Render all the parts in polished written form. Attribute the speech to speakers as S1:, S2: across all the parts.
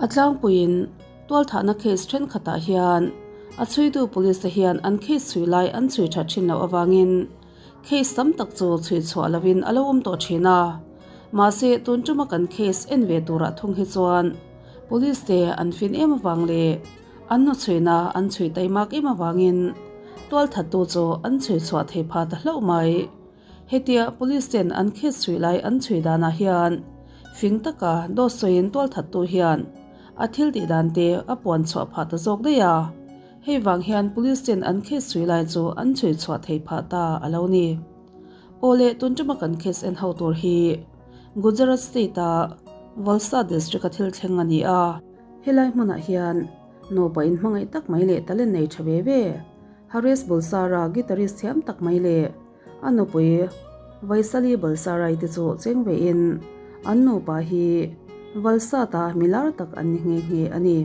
S1: A tlangpuiin tualthahna case thenkhatah hian a chhuitu police te hian an case chhui lai an chhui that thin loh avangin case tam tak chu chhui chhuah lovin a lo awm tawh thin a. Mahse tun tuma kan case en ve turah thung hi chuan police te an fin em avang leh an hnuchhuina an chhui taimak em avangin tualthattu chu an chhui chhuah thei pha ta hlauh mai. Hetia police ten an case chhui lai an chhui danah hian fing taka dawt sawiin tualthattu hian a thil tih dan te a puan chhuah phah ta zawk daih a. Hei vang hian police ten an case chhui lai chu an chhui chhuah thei phah ta a lo ni. Aw le, tun tuma kan case en ho tur hi Gujarat state a Valsad district a thil thleng a ni a. Helai hmunah hian nupa inhmangaih tak mai leh talent nei tha ve ve Haresh Bulsara guitarist thiam tak mai leh A nupui Vaisali Balsarai te chu cheng vein an nupa hi Valsat-a milar tak an ni nghe nghe a ni.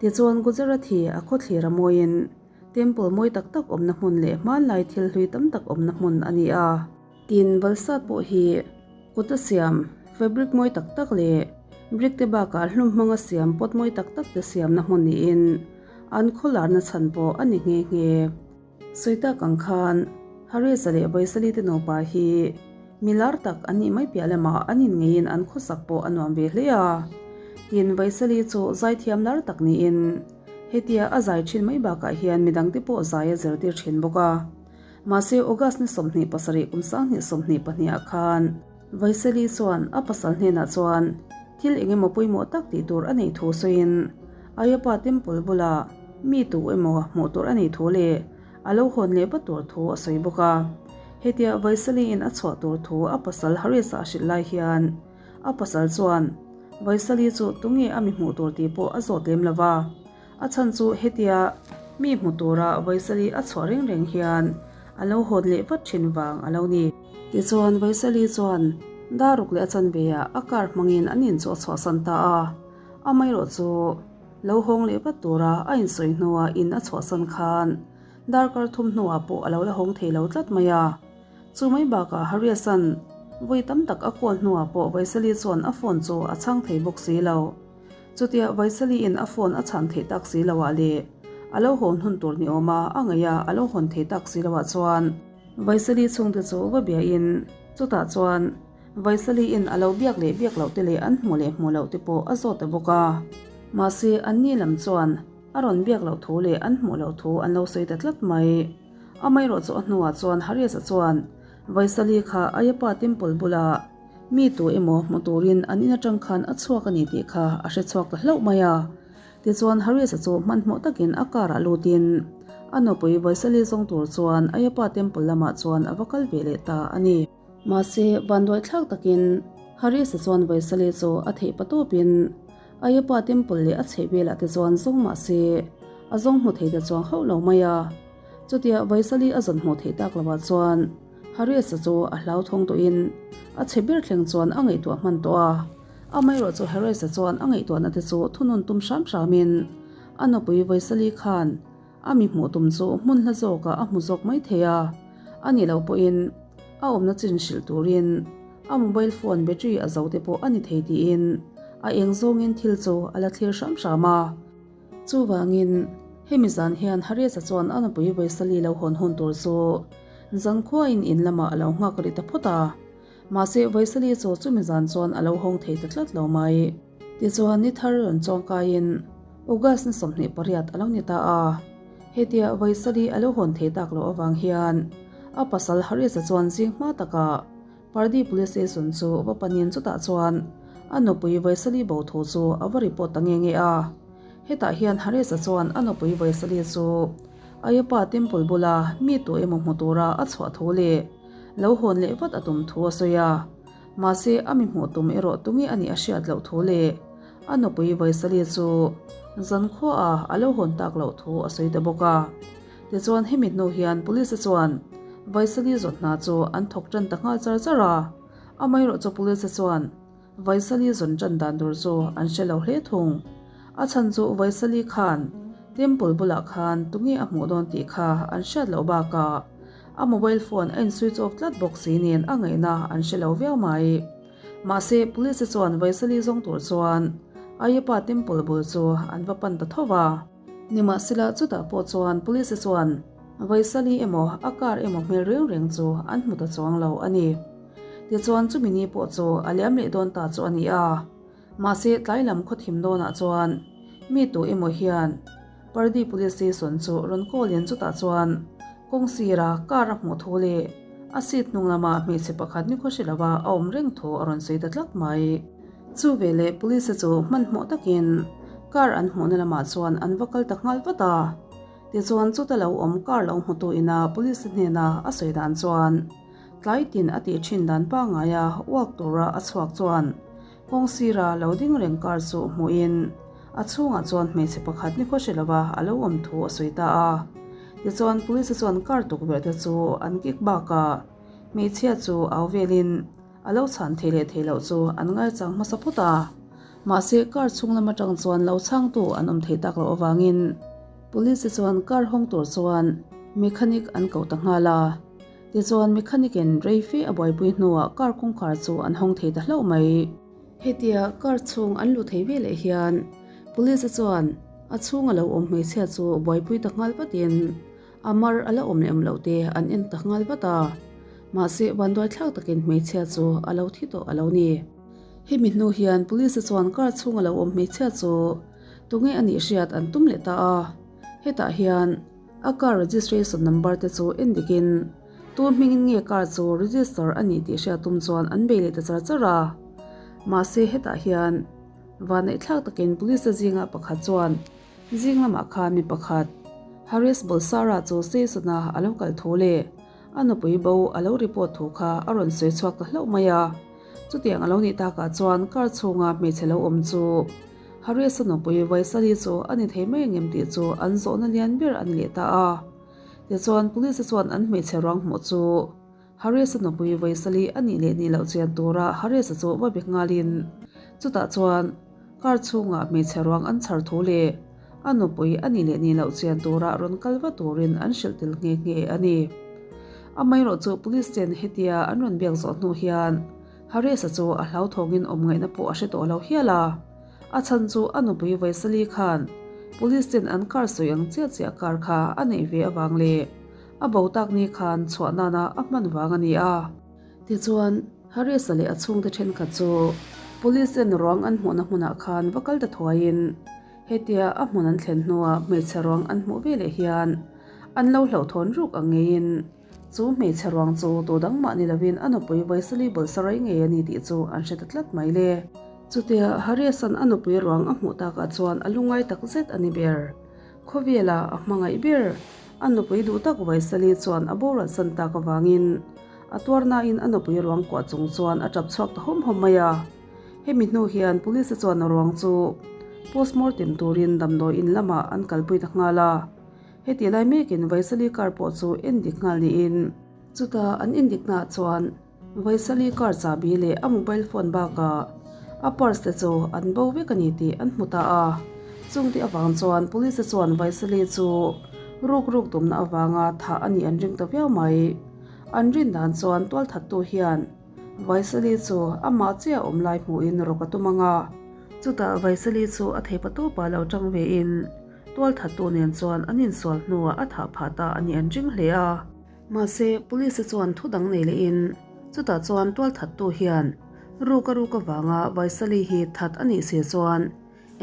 S1: Tichuan Gujarat hi a khawthlir a mawiin temple mawi tak tak awmna hmun leh hmanlai thil hlui tam tak awmna hmun a ni a. Tin, Valsat pawh hi kut a siam fabric mawi tak tak leh brick te bakah hlum hmanga siam pot mawi tak tak te siamna hmun niin an khawlarna chhan pawh a ni nghe nghe. Sawi tak ang khan Harris-a leh Vaisali te nupa hi mi lar tak an nih mai piah lamah an inngeiin an khawsak pawh a nuam ve hle a. Tin, Vaisali chu zaithiam lar tak niin hetia a zai thin mai bakah hian midangte pawh zai a zirtir thin bawk a. Mahse, August ni 27 kum 2022 ah khan Vaisali chuan a pasal hnenah chuan thil eng emaw pawimawh tak tih tur a neih thu sawiin Ayyappa Temple bulah mi tu emaw hmuh tur a neih thu leh a lo hawn leh vat tur thu a sawi bawk a. Hetia Vaisali-in a chhuah tur thu a pasal Harish-a a hrilh lai hian a pasal chuan Vaisali chu tunge a mi hmuh tur tih pawh a zawt lem lo va. A chhan chu hetia mi hmu tura Vaisali a chhuah reng reng hian a lo hawn leh vat thin vang a lo ni. Tichuan Vaisali chuan daruk leh a chanve ah a car hmangin an in chu a chhuahsan ta a, amaherawh chu lo hawng leh vat tura a insawi hnua in a chhuahsan khan darkar thum hnuah pawh a lo la hawng thei lo tlat mai a. Chu mai bakah Hariasan vawi tam tak a call hnuah pawh Vaisali chuan a phone chu a chhang thei bawk si lo. Chutia Vaisali-in a phone a chhan theih tak si loah leh a lo hawn hun tur ni awma a ngaih a, a lo hawn thei tak si loah chuan Vaisali chhungte chu va biain chutah chuan Vaisali-in a lo biak leh biak loh te leh an hmuh leh hmuh loh te pawh a zawt ta bawk a. Mahse, anni lam chuan a rawn biak loh thu leh an hmuh loh thu an lo sawi ta tlat mai. Amaherawhchu a hnuah chuan Harish-a chuan Vaisali kha Ayyappa Temple bulah Mi tu emaw hmu turin an in atang khan a chhuak a ni tih kha a hre chhuak ta hlauh mai a. Tichuan Harish-a chu hmanhmawh takin a car ah lutin a nupui Vaisali zawng tur chuan Ayyappa temple lamah chuan a va kal ve leh ta a ni. Mahse, vanduaithlak takin Harish-a chuan Vaisali chu a theih pa tawpin Ayyappa temple leh a chhehvelah te chuan zawng mahse a zawng hmu thei ta chuang hauh lo mai a. Chutia Vaisali a zawn hmuh theih tak lovah chuan Harish-a chu a hlauthawng tawhin a chhe ber thleng chuan a ngaihtuah hman tawh a. Amaherawh chu Harish-a chuan a ngaihtuahna te chu thunun tum hram hramin a nupui Vaisali khan a mi hmuh tum chu hmun hla zawkah a hmu zawk mai thei a, a nih loh pawhin a awmna chin hrilh turin a mobile phone battery a zo te pawh a ni thei tiin a eng zawngin thil chu a la thlir hram hram a. Chuvangin, hemi zan hian Harish-a chuan a nupui Vaisali lo hawn hun tur chu zankhuain in lamah a lo nghak rih ta phawt a. Mahse, Vaisali chu chumi zan chuan a lo hawng thei ta tlat lo mai. Tichuan, ni thar rawn chawngkaiin August ni 28 a lo ni ta a. Hetia Vaisali a lo hawn thei tak loh avang hian a pasal Harish-a chuan zing hma takah Pardi Police Station chu va panin chutah chuan a nupui Vaisali bo thu chu a va report ta nge nge a. Hetah hian Harish-a chuan a nupui Vaisali chu Ayyappa Temple bula mi tu emaw hmu tura a chhuah thu leh lo hawn leh vat a tum thu a sawi a. Mahse, a mi hmuh tum erawh tunge a nih a hriat loh thu leh a nupui Vaisali chu zankhuaah a lo hawn tak loh thu a sawi ta bawk a. Tichuan hemi hnu hian Police te chuan Vaisali zawt hna chu an thawk tan ta nghal char char a, amaherawh chu Police te chuan Vaisali zawn tan dan tur chu an hre lo hle thung. A chhan chu Vaisali khan Temple bulah khan tunge a hmuh dawn tih kha an hriat loh bakah a mobile phone a in switch off tlat bawk si nen a ngaihna an hre lo viau mai. Mahse Police te chuan Vaisali zawng tur chuan. Ayyappa Temple bul chu an va pan ta tho va. Nimahsela chutah pawh chuan Police chuan Vaisali emaw a car emaw hmel reng reng chu an hmu ta chuang lo a ni. Tichuan chumi ni pawh chu a liam leh dawn ta chu a ni a. Mahse tlai lam khaw thim dawnah chuan mi tu emaw hian Pardi Police Station chu rawn call in chutah chuan kawng sira car a hmuh thu leh a seat hnung lama hmeichhe pakhat ni khaw hre lova a awm reng thu a rawn sawi ta tlat mai. Chu veleh Police chu hmanhmawh takin car an hmuhna lamah chuan an va kal ta nghal vat a. Tichuan chuta lo awm car lo hmutu ina Police hnena a sawi dan chuan tlai tin a tih thin dan pangaia walk tura a chhuak chuan Kawng sira lo ding reng car chu hmuhin a chhungah chuan hmeichhe pakhat ni khaw hre lova a lo awm thu a sawi ta a. Tichuan police chuan car tukverh te chu an kik bakah hmeichhia chu au velin a lo chhan thei leh thei loh chu an ngaichang hmasa phawt a. Mahse car chhung lam atang chuan lo chhangtu an awm thei tak loh avangin police chuan car hawng tur chuan mechanic an koh ta nghal a. Tichuan mechanic-in rei fe a buaipui hnuah car kawngkhar chu an hawng thei ta hlauh mai. Hetia car chhung an luh thei veleh hian police-a chuan a chhunga lo awm hmeichhia chu buaipui ta nghal vatin a mar a la awm leh awm loh te an en ta nghal vat a. Mahse vanduai thlak takin hmeichhia chu a lo thi tawh a lo ni. Hemi hnu hian police-a chuan car chhunga lo awm hmeichhia chu tunge a nih hriat an tum leh ta a. Hetah hian. A car registration number te chu en dikin tu hmingin nge car chu register a nih tih hriat tum chuan an bei leh ta char char a. Mahse hetah hian vanneih thlak takin police te zinga pakhat chuan zing lamah khan mi pakhat Harish Bolsara chu station a a lo kal thu leh a nupui bo a lo report thu kha a rawn sawi chhuak ta hlauh mai a. Chutiang a lo nih takah chuan car chhunga hmeichhe lo awm chu Harish-a nupui Vaisali chu a ni thei mai angem tih chu an zawhna lian ber a ni leh ta a. Tichuan Police chuan an hmeichhe ruang hmuh chu Harish-a nupui Vaisali a nih leh nih loh chian tura Harish-a chu va be nghalin chutah chuan car chhungah hmeichhe ruang an chhar thu leh a nupui a nih leh nih loh chian tura rawn kal va turin an hrilh tel nghe nghe a ni. Amaherawhchu Police ten hetia an rawn biak zawh hnu hian Harish-a chu a hlauthawngin awm ngaihna pawh a hre tawh lo hial a. A chhan chu a nupui Vaisali khan Police ten an car sawi ang chiah chiah car kha a neih ve avang leh a bo tak ni khan chhuah nana a hman vang a ni a. Tichuan, Harish-a leh a chhungte thenkhat chu Police ten ruang an hmuhna hmunah khan va kal ta thuaiin hetia a hmun an thlen hnuah hmeichhe ruang an hmuh veleh hian an lo hlauhthawn ruk ang ngeiin Chu hmeichhe ruang chu tu dang mah ni lovin a nupui Vaisali Bolsarai ngei a ni tih chu an hre ta tlat mai le. Chutia Hariasan a nupui ruang a hmuh takah chuan a lungngai tak zet a ni ber. Khawvela a hmangaih ber, a nupui duh tak Vaisali chuan a boralsan tak avangin a tuarnain a nupui ruang kuah chung chuan a tap chhuak ta hawm hawm mai a. Hemi hnu hian Police chuan a ruang chu postmortem turin damdawi in lamah an kalpui ta nghal a. Heti lai mekin Vaisali car pawh chu en dik nghal niin, chutah an en diknaah chuan Vaisali car chahbi leh a mobile phone bakah a purse te chu an bo vek a ni tih an hmu ta a. Chungte avang chuan police te chuan Vaisali chu ruk ruk tumna avanga thah a nih an ring ta viau mai. An rin dan chuan tualthattu hian Vaisali chu amah chiah awm lai hmuhin rawk a tum ang a, chutah Vaisali chu a theipa tawpah lo tang vein, Tualthattu nen chuan an insual hnuah a thah phah ta a nih an ring hle a. Mahse, Police chuan thu dang nei lehin chutah chuan tualthattu hian ruk a ruk avanga Vaisali hi that a nih si chuan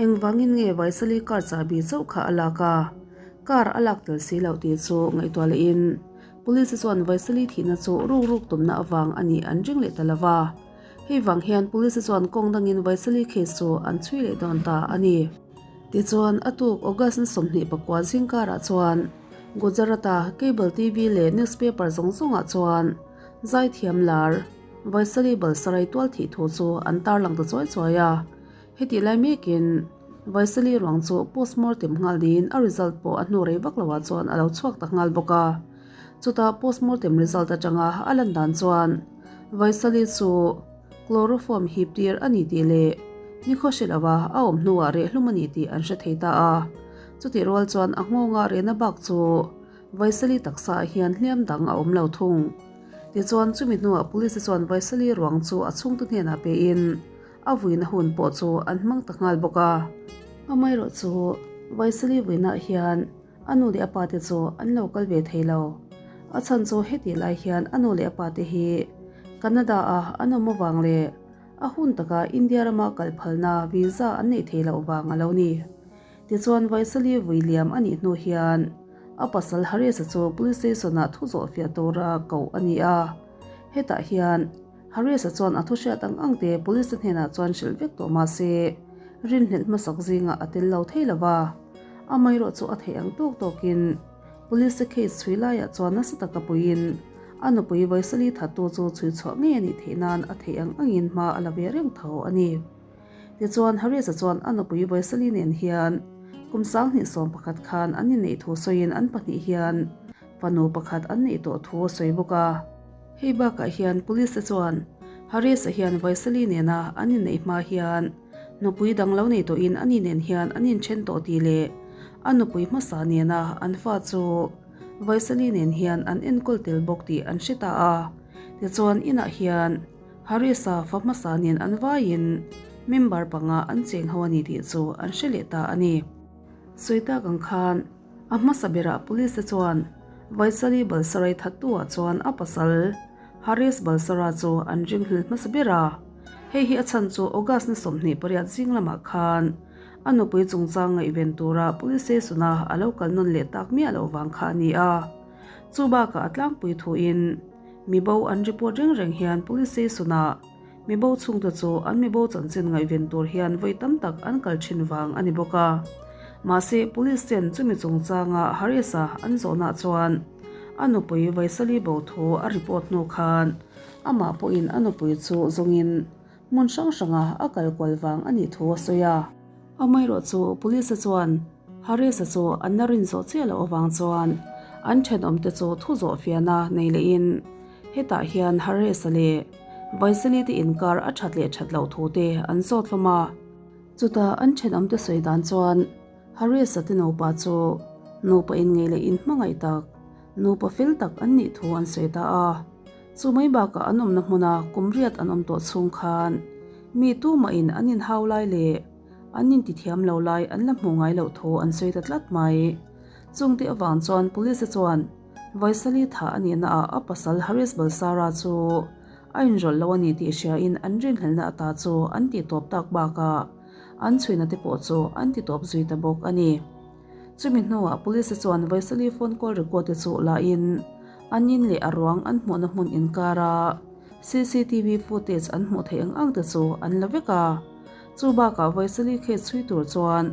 S1: engvangin nge Vaisali car chahbi chauh kha a lak a, car a lak tel si loh tih chu ngaihtuah lehin Police chuan Vaisali thihna chu ruk ruk tumna avang a nih an ring leh ta lo va. Hei vang hian Police chuan kawng dangin Vaisali case chu an chhui leh dawn ta a ni. Tichuan, a tuk August ni 24 zingkarah chuan Gujarat-a Cable TV leh newspaper zawng zawngah chuan zaithiam lar Vaisali Balsarai tual thih thu chu an tarlang ta chuai chuai a. Hetih lai mekin Vaisali ruang chu postmortem nghal niin a result pawh a hnu rei vak loah chuan a lo chhuak ta nghal bawk a. Chutah postmortem result atanga a lan dan chuan Vaisali chu Chloroform hip tir a ni tih leh nikhaw hre lova a awm hnuah rehhlum a ni tih an hre thei ta a. Chutih rual chuan a nghawngah rehna bak chu Vaisali taksa ah hian hliam dang a awm lo thung. Tichuan chumi hnuah Police chuan Vaisali ruang chu a chhungte hnenah pein. A vuina hun pawh chu an hmang ta nghal bawk a. Amaherawhchu, Vaisali vuinaah hian a nu leh a pa te chu an lo kal ve thei lo. A chhan chu hetih lai hian a nu leh a pa te hi Canada-a an awm avang leh a hun taka India rama kal phalna visa an neih theih loh vang a lo ni. Tichuan Vaisali vui liam a nih hnu hian a pasal Haris-a chu police station-ah thu zawh fiah tura koh a ni a. Hetah hian Haris-a chuan a thu hriat ang ang te police-te hnenah chuan hrilh vek tawh mah se, rinhlelh hmasak zingah a tel lo thei lo va. Amaherawh chu a theih ang tawk tawkin police-te case chhui laiah chuan nasa taka puiin a nupui Vaisali thattu chu chhui chhuah ngei a nih theih nan a theih ang angin hma a la ve reng tho a ni. Tichuan, Haris-a chuan a nupui Vaisali nen hian kum 2011 khan an inneih thu sawiin an pahnih hian fanu pakhat an neih tawh thu a sawi bawk a. Hei bakah hian police te chuan Haris-a hian Vaisali nena an inneih hma hian nupui dang lo nei tawhin ani nen hian an inthen tawh tih leh a nupui hmasa nena an fa chu Vaisali nen hian an enkawl tel bawk tih an hre ta a. Tichuan inah hian Harris-a fa hmasa nen an vaiin member panga an cheng ho a ni tih chu an hre leh ta a ni. Sawi tak ang khan a hmasa berah police te chuan Vaishali Balsarai thattu-ah chuan a pasal Haris Balsara chu an ringhlel hmasa ber a. Hei hi a chhan chu August ni 28 zing lamah khan a nupui chungchang ngaihven tura police station-a a lo kal nawn leh tak miah loh vang kha a ni a. Chu bakah a tlangpui thuin Mibo an report reng reng hian police station-ah mibo chhungte chu an mibo chanchin ngaihven tur hian vawi tam tak an kal thin vang a ni bawk a. Mahse, police ten chumi chungchanga Haris-a an zawhnaah chuan a nupui Vaisali bo thu a report hnu khan amah pawhin a nupui chu zawngin hmun hrang hranga a kal kual vang a nih thu a sawi a. Amaherawh chu police-a chuan Haris-a chu an la rin zawh chiah loh avang chuan an thenawmte chu thu zawh fiahna nei lehin hetah hian Haris-a leh Vaisali te inkar a that leh that loh thu te an zawt hlawm a. Chutah an thenawmte sawi dan chuan Haris-a te nupa chu nupa inngeih leh inhmangaih tak, nupa fel tak an nih thu an sawi ta a. Chu mai bakah an awmna hmuna kum riat an awm tawh chhung khan mi tumahin an inhau lai leh an intithiam lo lai an la hmuh ngai loh thu an sawi ta tlat mai. Chungte avang chuan Police-a chuan Vaisali thah a nihnaah a pasal Harish Balsara chu a inrawlh lo a ni tih hriain an rinhlelhna ata chu an tihtawp tak bakah an chhuina te pawh chu an titawp zui ta bawk a ni. Chumi hnuah Police-a chuan Vaisali phone call record te chu lahin an in leh a ruang an hmuhna hmun inkara cctv footage an hmuh theih ang ang te chu an la vek a. Chu bakah Vaisali case chhui tur chuan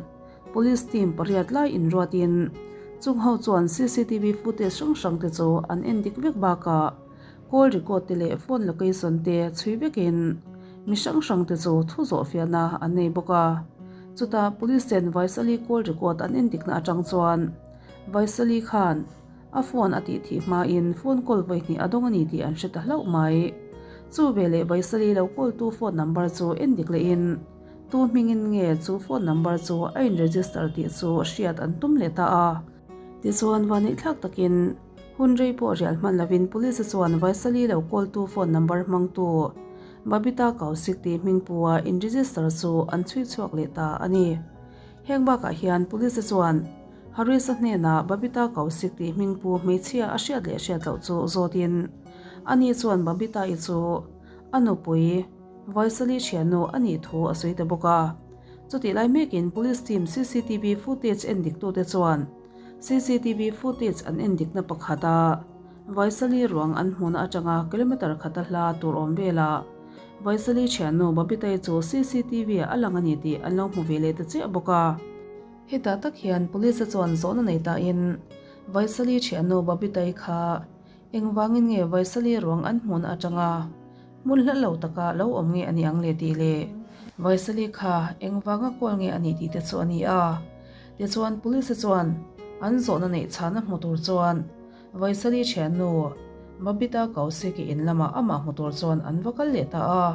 S1: Police team pariat lai inruatin chung ho chuan cctv footage hrang hrang te chu an en dik vek bakah call record te leh phone location te chhui vekin mi hrang hrang te chu thu zawh fiahna an nei bawk a. Chutah Police ten Vaisali call record an en dikna atang chuan Vaisali khan a phone a tih thih hmain phone call vawi hnih a dawng a ni tih an hre ta hlauh mai. Chu veleh Vaisali lo call tu phone number chu en dik lehin tu hmingin nge chu phone number chu a in register tih chu hriat an tum leh ta a. Tichuan vaneihthlak takin hun rei pawh rial hman lovin Police chuan Vaisali lo call tu phone number hmangtu Babita Kausik tih hmingpua in register chu an chhui chhuak leh ta a ni. Heng bakah hian Police chuan Haris-a hnenah Babita Kausik tih hmingpu hmeichhia a hriat leh hriat loh chu zawtin ani chuan Babita-i chu a nupui Vaisali thiannu a nih thu a sawi ta bawk a. Chutih lai mekin Police team cctv footage en diktute chuan cctv footage an en dikna pakhata Vaisali ruang an hmuhna atanga kilometer khata hla tur awm velah Vaisali thiannu Babitai chu cctv ah a lang a ni tih an lo hmu ve leh ta chiah bawk a. Hetah tak hian Police chuan zawhna nei tahin Vaisali thiannu Babitai kha Engvangin nge Vaisali ruang an hmun atanga hmun hla lo taka lo awm nge a ni ang le tih leh Vaisali kha engvanga kawl nge a nih tih te chu a ni a. Tichuan Police chuan an zawhna neih chhana hmu tur chuan Vaisali thiannu Babita Kausiki in lamah amah hmu tur chuan an va kal leh ta a.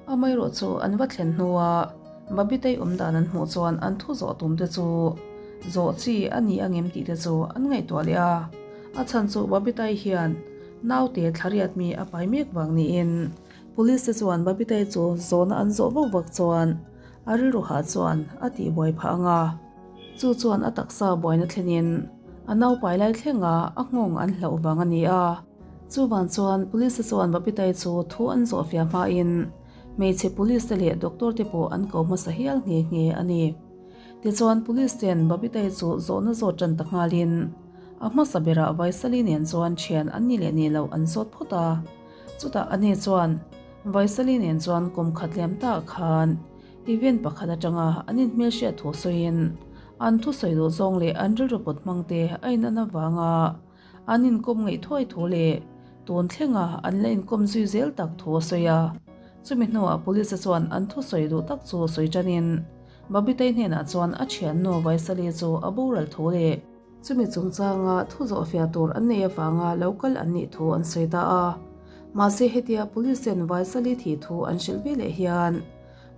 S1: Amaherawh chu an va thlen hnua Babitai awm dan an hmuh chuan an thu zawh tum te chu zawh chi a ni angem tih te chu an ngaihtuah leh a. A chhan chu Babitai hian naute thlariat mi a pai mek vang niin. Police te chuan Babitai chu zawhna an zawh vak vak chuan a rilru hah chuan a tihbuai phah ang a. Chu chuan a taksa buaina thlenin a naupai lai thlenga a nghawng an hlauh vang a ni a. Chuvang chuan Police te chuan Babitai chu thu an zawh fiah hmain hmeichhe Police te leh Doctor te pawh an ko hmasa hial nghe nghe a ni. Tichuan Police ten Babitai chu zawhna zawt tan ta nghalin a hmasa berah Vaisali nen chuan thian an ni leh ni loh an zawt phawt a. Chutah ani chuan Vaisali nen chuan kum khat liam ta khan event pakhat atanga an inhmelhriat thu sawiin an thusawi duh zawng leh an rilru put hmang te a inan avanga an inkawm ngaih thuai thu leh tun thlenga an la inkawm zui zel tak thu a sawi a. Chumi hnuah police chuan an thusawi duh tak chu sawi tanin Babitai hnenah chuan a thiannu Vaisali chu a boral thu leh Chumi chungchanga thu zawhfiah tur an neih avanga lo kal an nih thu an sawi ta a. Mahse hetia Police ten Vaisali thih thu an hrilh ve leh hian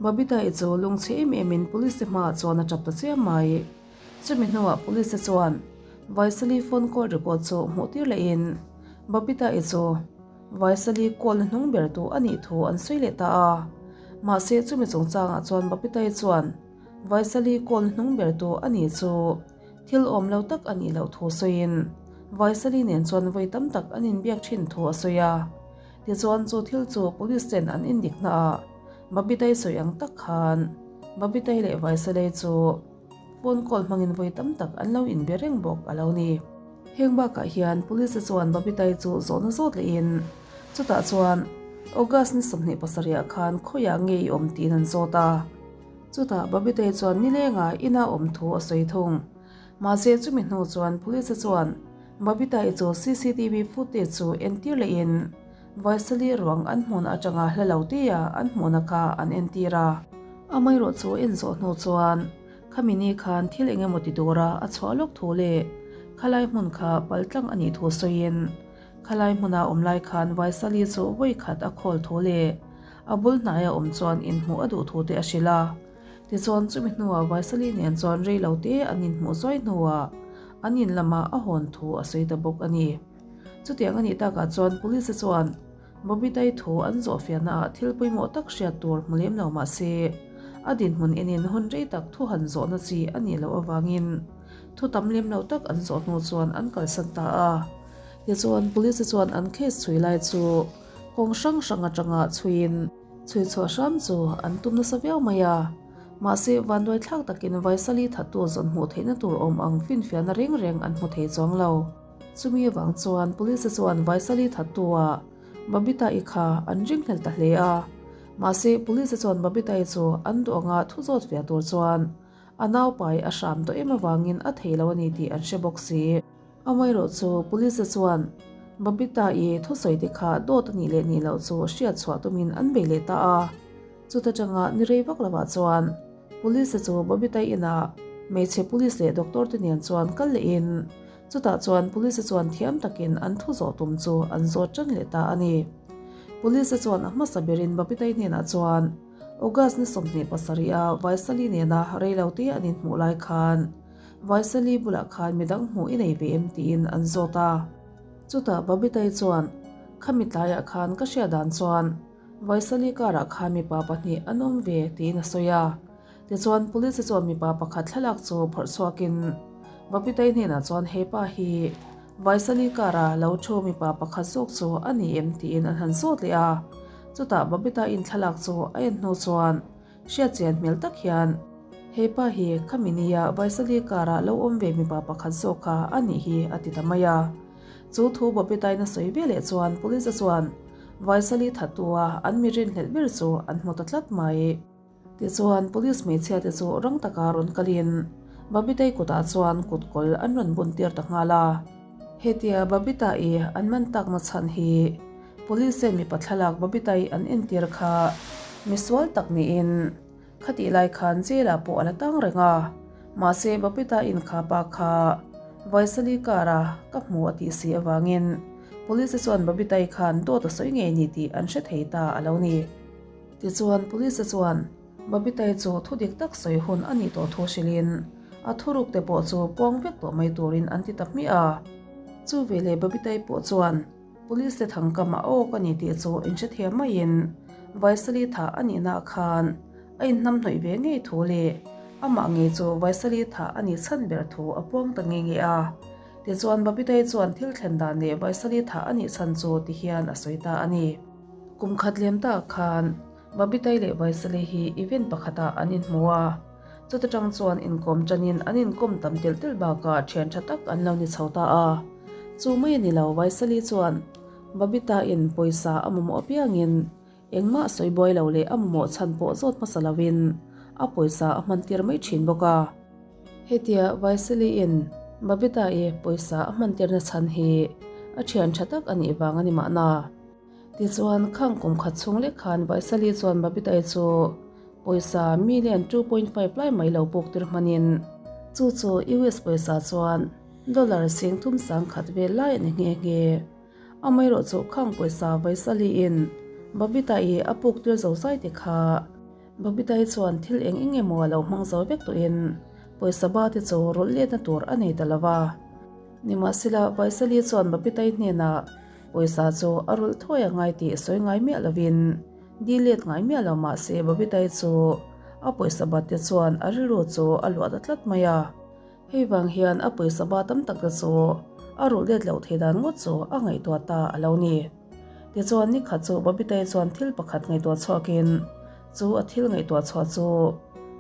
S1: Babita-i chu lungchhe em emin Police te hmaah chuan a tap ta chiam mai. Chumi hnuah Police te chuan Vaisali phone call record chu hmuh tir lehin Babita-i chu Vaisali call na hnung ber tu a nih thu an sawi leh ta a. Mahse chumi chungchangah chuan Babita-i chuan Vaisali call na hnung ber tu a nih chu Thil awm lo tak a nih loh thu sawiin Vaisali nen chuan vawi tam tak an inbiak thin thu a sawi a. Tichuan chu thil chu Police ten an indik hnaah Babitai sawi ang tak khan Babitai leh Vaisalei chu phone call hmangin vawi tam tak an lo inbe reng bawk a lo ni. Heng bakah hian Police te chuan Babitai chu zawhna zawt lehin chutah chuan August ni 27 ah khan khawiah nge i awm tiin an zawt a. Chutah Babite chuan nilenga ina awm thu a sawi thung. Mahse chumi hnu chuan Police chuan Babita-i chu cctv footage chu entir lehin Vaisali ruang an hmuhna atanga hla lo tia an hmuhna kha an entir a. Amaherawh chu en zawh hnu chuan khami ni khan thil eng emaw ti tura a chhuah lawk thu leh khalai hmun kha paltlang a nih thu sawiin khalai hmuna awm lai khan Vaisali chu vawi khat a khawl thu leh A bul hnaia awm chuan inhmuh a duh thu te a hrilh a. Tichuan chumi hnuah Vaisali nen chuan rei lo te an inhmuh zuai hnuah an in lamah a hawn thu a sawi ta bawk a ni. Chutiang a nih takah chuan Police chuan Bobitai thu an zawhfiahnaah thil pawimawh tak hriat tur hmu lem lo mah se a dinhmun enin hun rei tak thu han zawhna chi a nih loh avangin thu tam lem lo tak an zawh hnu chuan an kalsan ta a. Tichuan Police chuan an case chhui lai chu Kawng hrang hrang atanga chhuiin chhui chhuah hram chu an tum nasa viau mai a, mahse vanduai thlak takin Vaisali thattu zawn hmuh theihna tur awm ang finfiahna reng reng an hmu thei chuang lo. Chumi avang chuan Police chuan Vaisali thattu-a Babita-i kha an ringhlel ta hle a, mahse Police chuan Babita-i chu an duh anga thu zawt fiah tur chuan a naupai a hram tawh em avangin a thei lo a ni tih an hre bawk si. Amaherawh chu Police chuan Babita-i thusawi te kha dawt a nih leh nih loh chu hriat chhuah tumin an bei leh ta a. Chuta tanga ni rei vak lovah chuan Police chu Babita-i inah hmeichhe Police leh Doctor te nen chuan kal lehin chutah chuan Police chuan thiam takin an thu zawh tum chu an zawt tan leh ta a ni. Police chuan a hmasa berin Babita-i hnenah chuan August ni 27 a Vaisali nena reilote an inhmuh lai khan Vaisali bulah khan midang hmuh i nei ve em tiin an zawt a. Chutah Babitai chuan, Khami tlaiah khan ka hriat dan chuan Vaisali karah khan mipa pahnih an awm ve tiin a sawi a. Tichuan Police chuan mipa pakhat thlalak chu phawrh chhuakin Babitai hnenah chuan hepa hi Vaisali kara lo thu mipa pakhat zawk chu a ni em tiin an han zawt leh a. Chutah Babitain thlalak chu a en hnu chuan Hriat chian hmel tak hian he pa hi khami nia Vaisali karah lo awm ve mipa pakhat zawk kha a nih hi a ti ta mai a. Chu thu Bobitaina sawi ve leh chuan Police chuan Vaisali thattua an mi rinhlelh ber chu an hmu ta tlat mai. Tichuan Police hmeichhia te chu rang taka rawn kalin Babitai kutah chuan kutkawl an rawn bun tir ta nghal a. Hetia Babita-i an man takna chhan hi Police mipa thlalak Babitai an entir kha misual tak niin khatih lai khan jail ah pawh a la tang reng a, mahse Babita in kha pa kha Vaisali car a ka hmu a tih si avangin Police chuan Babitai khan dawt a sawi ngei ni tih an hre thei ta a lo ni. Tichuan Police chuan Babitai chu thu dik tak sawi hun a nih tawh thu hrilhin a thuruk te pawh chu puang vek tawh mai turin an ti ta hmiah a. Chu veleh Babitai pawh chuan Police te thangkam a awk a ni tih chu inhrethiam maiin. Vaisali thah a nihnaah khan a inhnamhnawih ve ngei thu leh amah ngei chu Vaisali thah a nih chhan ber thu a puang ta nghe nghe a. Tichuan Babitai chuan thil thlen dan leh Vaisali thah a nih chhan chu ti hian a sawi ta a ni. Kum khat lem tak khan Babitai leh Vaisali hi event pakhatah an inhmu a, chuta tang chuan inkawm tanin an inkawm tam telh telh bakah thian tha tak an lo ni chho ta a. Chu mai a ni lo, Vaisali chuan Babita-in pawisa a mamawh apiangin engmah sawi buai lo leh a mamawh chhan pawh zawt hmasa lovin a pawisa a hman tir mai thin bawk a. Hetia Vaisali-in Babita-i pawisa a hman tirna chhan hi a thian tha tak a nih vang a ni mahna. Tichuan, khang kum khat chhung lek khan Vaisali chuan Babitai chu pawisa million 2.5 lai mai lo puk tir hmanin, chu chu US pawisa chuan dollar 30 sangkhat vel lai a ni nghe nghe. Amaherawhchu khang pawisa Vaisali-in Babitai a puk tir zo zai te kha Babitai chuan thil eng eng emaw a lo hmang zo vek tawhin pawisa ba te chu rawlh letna tur a nei ta lo va. Nimahsela, Vaisali chuan Babitai hnenah Pawisa chu a rulh thuai a ngai tih sawi ngai miah lovin dil let ngai miah lo mah se Babitai chu a pawisa bat te chuan a rilru chu a luah ta tlat mai a. Hei vang hian a pawisa ba tam tak te chu a rulh let loh thei dan ngawt chu a ngaihtuah ta a lo ni. Tichuan nikhat chu Babitai chuan thil pakhat ngaihtuah chhuakin chu a thil ngaihtuah chhuah chu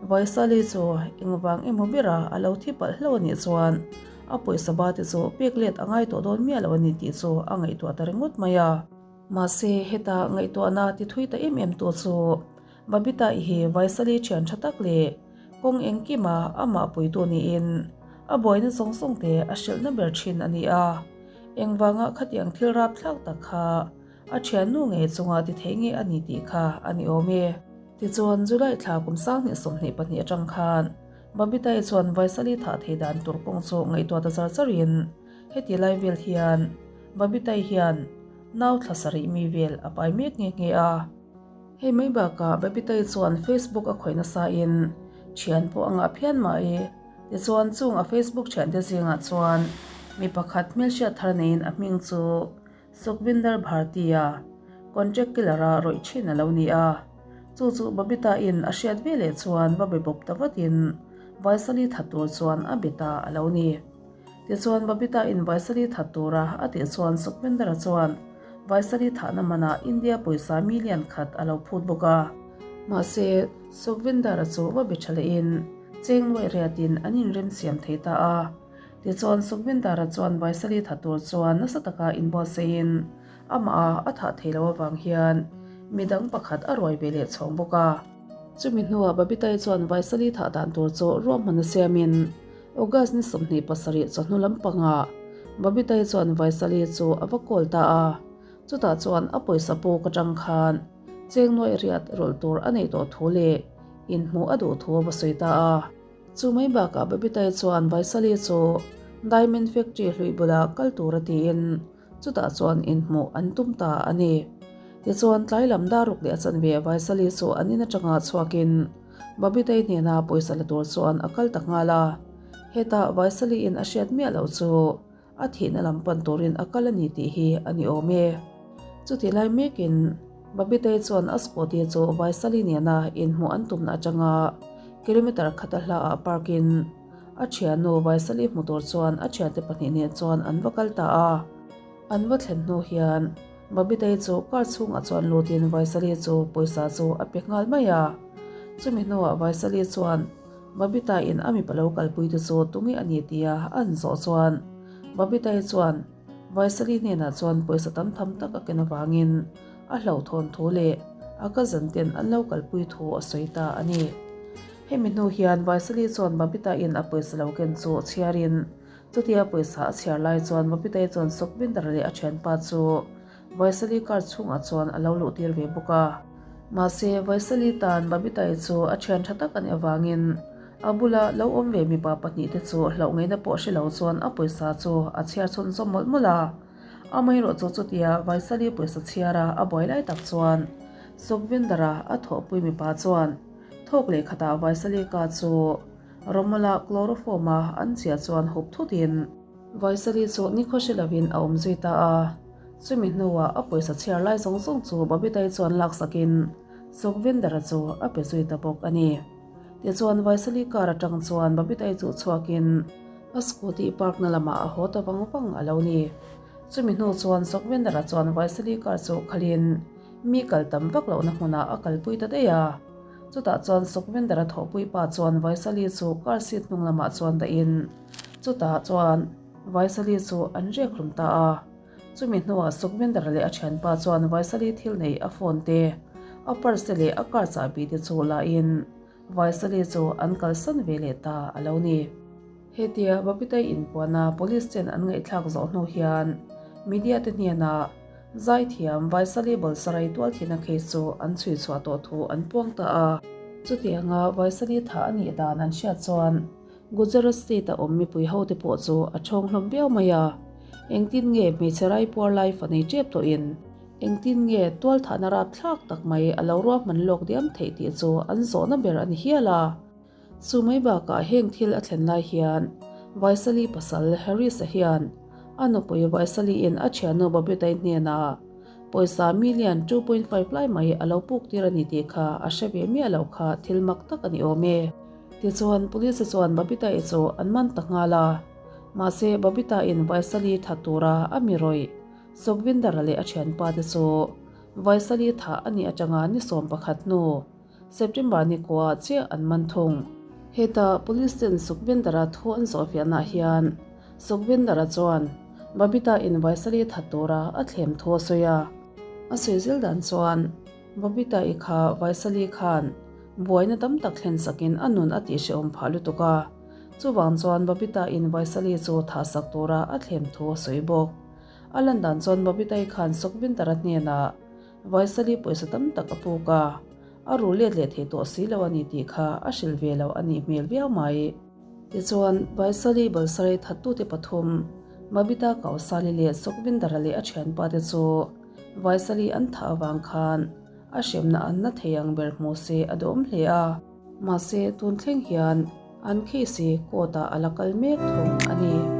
S1: Vaisali chu engvang emaw bera a lo thi palh hlauh a nih chuan A pawisa ba te chu pek let a ngai tawh dawn miah lo a ni tih chu a ngaihtuah ta ringawt mai a. Mahse, heta ngaihtuahna ti thui ta em em tu chu Babita i hi Vaisali thian tha tak leh kawng engkima amah puitu niin a buaina zawng zawng te a hrilhna ber thin a ni a. Engvanga khatiang thil rapthlak tak kha a thiannu ngei chunga ti thei nge a ni tih kha a ni awm e. Tichuan, July thla kum 2022 atang khan Babitai chuan Vaisali thah thei dan tur kawng chu ngaihtuah ta char charin heti lai vel hian Babitai hian nau thla sarih mi vel a pai mek nghe nghe a. Hei mai bakah Babitai chuan Facebook a khawih nasain thian pawh a ngah phian mai. Tichuan chung a Facebook thiante zingah chuan mi pakhat hmelhriat thar neiin a hming chu Sukhvinder Bharti-a contract killer-a rawih thin a lo ni a. Chu chu Babita-in a hriat ve leh chuan va be bawp ta vatin Vaisali that tur chuan a be ta a lo ni. Tichuan Babita-in Vaisali that tura a tih chuan Sukhvinder-a chuan Vaisali thahna manah India pawisa million khat a lo phut bawk a. Mahse, Sukhvinder-a chu va be tha lehin cheng nuaih riatin an inremsiam thei ta a. Tichuan Sukhvindara chuan Vaisali tha tur chuan nasa taka inbuatsaihin amah a thah thei lo avang hian midang pakhat a ruai ve leh chhawng bawk a. Chumi hnuah Babitai chuan Vaisali thah dan tur chu ruahman a siamin August ni 27 chawhnu lampangah Babitai chuan Vaisali chu a va call ta a, chutah chuan a pawisa puk atang khan cheng nuaih riat rawlh tur a neih tawh thu leh inhmuh a duh thu a va sawi ta a. Chu mai bakah Babitai chuan Vaisali chu Diamond Factory hlui bulah kal tur a tiin chutah chuan inhmuh an tum ta a ni. Tichuan tlai lam dar ruk leh a chanve Vaisali chu an in atanga chhuakin Babitai hnena pawisa la tur chuan a kal ta nghal a. Hetah Vaisali in a hriat miah loh chu a thihna lam pan turin a kal a ni tih hi a ni awm e. Chutih lai mekin Babitei chuan a scooty chu Vaisali nena inhmuh an tumna atanga kilometer khata hlaah park-in a thiannu Vaisali hmu tur chuan a thiante pahnih nen chuan an va kal ta a. An va thlen hnu hian Babitei chu car chhungah chuan lutin Vaisali chu pawisa chu a pe nghal mai a. Chumi hnuah Vaisali chuan Babita-in a mipa lo kalpuite chu tunge a ni tia a an zawh chuan Babita-i chuan Vaisali hnenah chuan pawisa tam tham tak a ken avangin a hlauhthawn thu leh a cousin ten an lo kalpui thu a sawi ta a ni. Hemi hnu hian Vaisali chuan Babita-in a pawisa lo ken chu chhiarin chutia pawisa a chhiar lai chuan Babita-i chuan Sukhvinder leh a thianpa chu Vaisali car chhungah chuan a lo luh tir ve bawk a. Mahse, Vaisali tan Babitai chu a thian tha tak a nih avangin a bula lo awm ve mipa pahnihte chu hlauh ngeina pawh hre lo chuan a pawisa chu a chhiar chhawn zawm mawlh mawlh a. Amaherawh chu chutia Vaisali pawisa chhiara a buai lai tak chuan Sukhvindara a thawhpui mipa chuan thawk leh khatah Vaisali ka chu Romala chloroform-a an chhia chuan hup thutin Vaisali chu nikhaw hre lovin a awm zui ta a. Chumi hnuah a pawisa chhiar lai zawng zawng chu Babitai chuan laksakin. Sukhvinder-a chu a pe zui ta bawk a ni. Tichuan Vaisali car atang chuan Babita-i chu chhuakin a scooty park na lamah a haw ta vang vang a lo ni. Chumi hnu chuan Sukhvinder-a chuan Vaisali car chu khalin mi kal tam vak lohna hmunah a kalpui ta daih a. Chutah chuan Sukhvinder-a thawhpui pa chuan Vaisali chu car seat hnung lamah chuan dahin chutah chuan Vaisali chu an rek hlum ta a. Chumi hnuah Sukhvinder leh a thianpa chuan Vaisali thil nei a phone te, a purse te leh a car chahbi te chu la in Vaisali chu an kalsan ve leh ta a lo ni. Hetia Babitai inpuana police ten an ngaihthlak zawh hnu hian media te hnenah zaithiam Vaisali Balsarai tualthihna case chu an chhui chhuah tawh thu an puang ta a. Chutianga Vaisali thah a nih dan an hriat chuan Gujarat state a awm mipui ho te pawh chu a thawng hlawm viau mai a, engtin nge hmeichhe rai puar lai fa nei tep tawhin engtin nge tualthahna rapthlak tak mai a lo ruahman lawk diam theih tih chu an zawhna ber a ni hial a. Chu mai bakah heng thil a thlen lai hian Vaisali pasal Harris-a hian a nupui Vaisali-in a thiannu Babitai hnenah pawisa million 2.5 lai mai a lo puk tir a ni tih kha a hre ve miah lo kha thil mak tak a ni awm e. Tichuan, Police chuan Babita-i chu an man ta nghal a. Mahse, Babita-in Vaisali that tura a mi rawih, Sukhvinder-a leh a thianpa te chu Vaisali thah a nih atanga ni 11 hnu, September ni kuah chiah an man thung. Heta Police ten Sukhvinder-a thu an zawhfiahnaah hian Sukhvinder-a chuan Babita-in Vaisali that tura a thlem thu a sawi a. A sawi zel dan chuan Babita-i kha Vaisali khan Buaina tam tak thlen sakin a nun a tihhrehawm phah lutuk a, chuvang chuan Babita-in Vaisali chu thah sak tura a thlem thu a sawi bawk. A lan dan chuan Babita-i khan Sukhvindara hnenah Vaisali pawisa tam tak a puk a, a ru let leh thei tawh si lo a ni tih kha a hrilh ve lo a nih hmel viau mai. Tichuan, Vaisali Balsarai thattute pathum, Babita Kausali leh Sukhvindara leh a thianpa te chu Vaisali an thah avang khan A hremna an na thei ang ber hmu se a duhawm hle a. Mahse, tun thleng hian an case hi court ah a la kal mek thung a ni.